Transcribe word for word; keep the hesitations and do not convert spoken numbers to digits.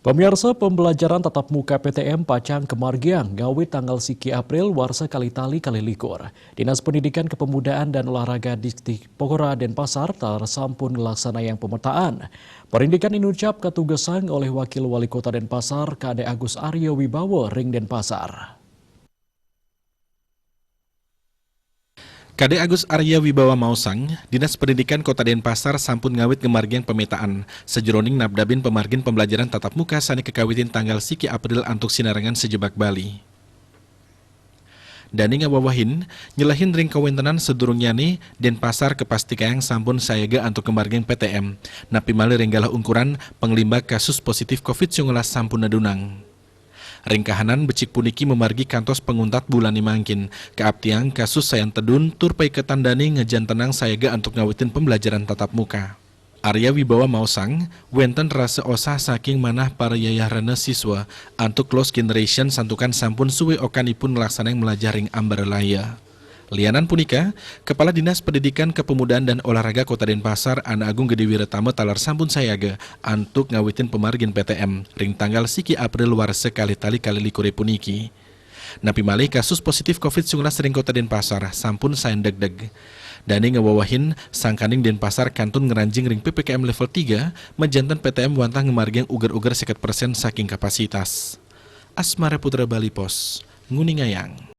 Pemirsa, pembelajaran tatap muka P T M pacang kemargiang ngawit tanggal siki April warsa kali tali kali likur. Dinas Pendidikan Kepemudaan dan Olahraga Distipora Denpasar talar sampun ngelaksanayang pemetaan. Parindikan inucap katugesang oleh Wakil Wali Kota Denpasar, Kade Agus Aryo Wibawa ring Denpasar. Kade Agus Arya Wibawa maosang, Dinas Pendidikan Kota Denpasar sampun ngawit ngemargiang pemetaan, sajeroning nabdabin pemargin pembelajaran tatap muka sane kekawitin tanggal siki April antuk sinarengan sejebak Bali. Dane ngawawahin, nyelehin ring kawentenan sadurungnyane, Denpasar kapastikayang sampun sayaga antuk ngemargiang P T M, napi malih ring galah ungkuran panglimbak kasus positif covid sembilan belas sampun nedunang. Ring kahanan becik puniki mamargi kantos panguntat bulane mangkin, kaaptiang kasus sayan tedun tur paiketan dane ngajantenang sayaga antuk ngawitin pembelajaran tatap muka. Arya Wibawa maosang, wenten rasa osah saking manah para yayahrana siswa antuk lost generation santukan sampun suwe okanipun nglaksanayang mlajah ring ambaralaya. Lianan punika, Kepala Dinas Pendidikan Kepemudaan dan Olahraga Kota Denpasar, Ana Agung Gede Wiratama talar sampun sayaga antuk ngawitin pamargin P T M ring tanggal siki April warsa kalih tali kalih likure puniki. Napi malih kasus positif covid sembilan belas ring Kota Denpasar sampun sayan degdeg. Dane ngawawahin, sangkaning Denpasar kantun ngranjing ring P P K M level tiga, majanten P T M wantah ngamargiang uger-uger seket persen saking kapasitas. Asmara Putra, Bali Post, nguningayang.